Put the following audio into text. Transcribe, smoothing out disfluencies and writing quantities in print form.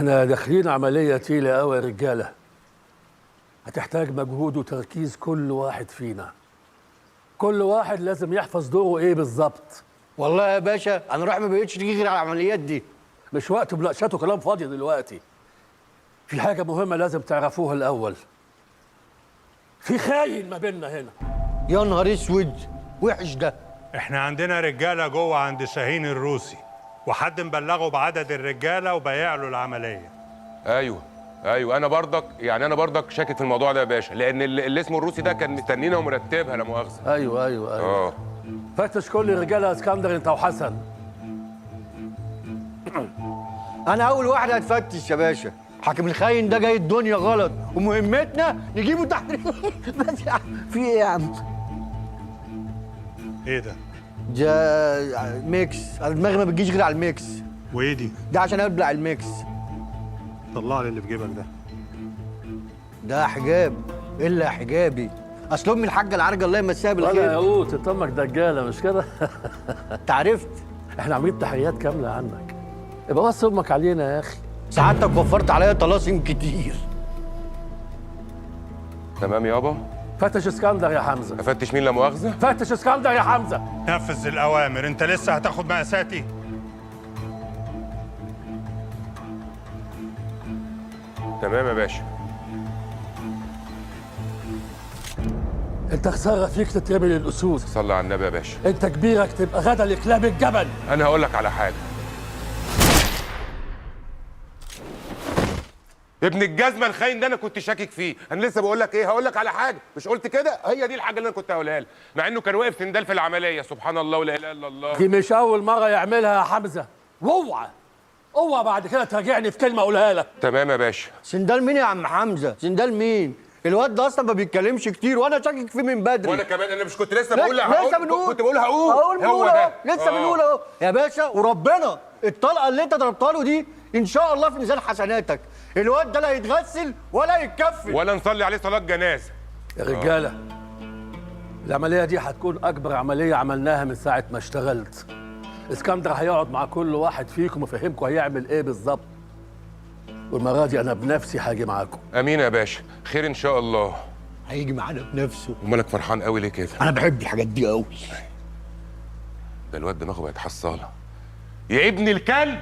احنا داخلين عملية تقيلة قوي يا رجاله، هتحتاج مجهود وتركيز كل واحد فينا. كل واحد لازم يحفظ دوره ايه بالظبط. والله يا باشا انا روحي ما بقتش تيجي غير على العمليات دي. مش وقت مناقشات وكلام فاضي دلوقتي. في حاجة مهمة لازم تعرفوها الاول. في خاين ما بيننا هنا. يا نهار اسود، وحش ده. احنا عندنا رجاله جوه عند شاهين الروسي، وحد مبلغه بعدد الرجالة وبيع له العملية. ايوه انا برضك، يعني انا برضك شاكك في الموضوع ده يا باشا، لان اللي اسمه الروسي ده كان مستنينا ومرتبها لا مؤاخذة. ايوه. فتش كل الرجالة يا اسكندر انت وحسن. انا اول واحد هتفتش يا باشا. حاكم الخاين ده جاي الدنيا غلط، ومهمتنا نجيبه تحت. بس في ايه يا عم؟ ايه ده؟ ده mix. انا دماغي ما بتجيش غير على ال mix. وايه دي؟ ده عشان ابلع ال mix. طلع لي اللي في جيبك ده. ده حجاب. الا حجابي، اصل امي الحاجة العرجه الله يمسيها بالخير. ولا يا قوت، انت امك دجاله مش كده؟ انت عرفت؟ احنا عاملين تحيات كاملة عنك. يبقى بس امك علينا يا اخي. سعادتك وفرت عليا طلاسم كتير. تمام يابا. فتش اسكندر يا حمزة. افتش مين لا مؤاخذة؟ فتش اسكندر يا حمزة. نفذ الاوامر، انت لسه هتاخد مقاساتي؟ تمام يا باشا. انت خسارة فيك تترمي للاسود. صلي على النبي يا باشا. انت كبيرك تبقى غدا لكلاب الجبل. انا هقول لك على حاجة. ابن الجزمة الخاين ده انا كنت شاكك فيه، انا لسه بقول لك ايه، هقول لك على حاجة، مش قلت كده؟ هي دي الحاجة اللي انا كنت هقولها لك، مع انه كان واقف سندال في العملية. سبحان الله ولا اله الا الله. دي مش اول مرة يعملها يا حمزة، واوعى اوعى بعد كده تراجعني في كلمة اقولها لك. تمام يا باشا. سندال مين يا عم حمزة؟ سندال مين؟ الواد ده اصلا ما بيتكلمش كتير وانا شاكك فيه من بدري. وانا كمان، انا مش كنت لسه بقول لسه بنقول، كنت بقول هقول هو ده لسه بنقول اهو يا باشا. وربنا الطلقة اللي انت ضربتها له دي ان شاء الله في ميزان حسناتك. الواد ده لا يتغسل ولا يتكفل ولا نصلي عليه صلاة جنازه. يا رجاله العملية دي هتكون اكبر عملية عملناها من ساعة ما اشتغلت. اسكندر هيقعد مع كل واحد فيكم ويفهمكم هيعمل ايه بالظبط. والمرة دي انا بنفسي هاجي معاكم. امين يا باشا، خير ان شاء الله. هيجي معانا بنفسه. ومالك فرحان قوي ليه كده؟ انا بحب الحاجات دي قوي. ده الواد دماغه بقت حصاله يا ابن الكلب.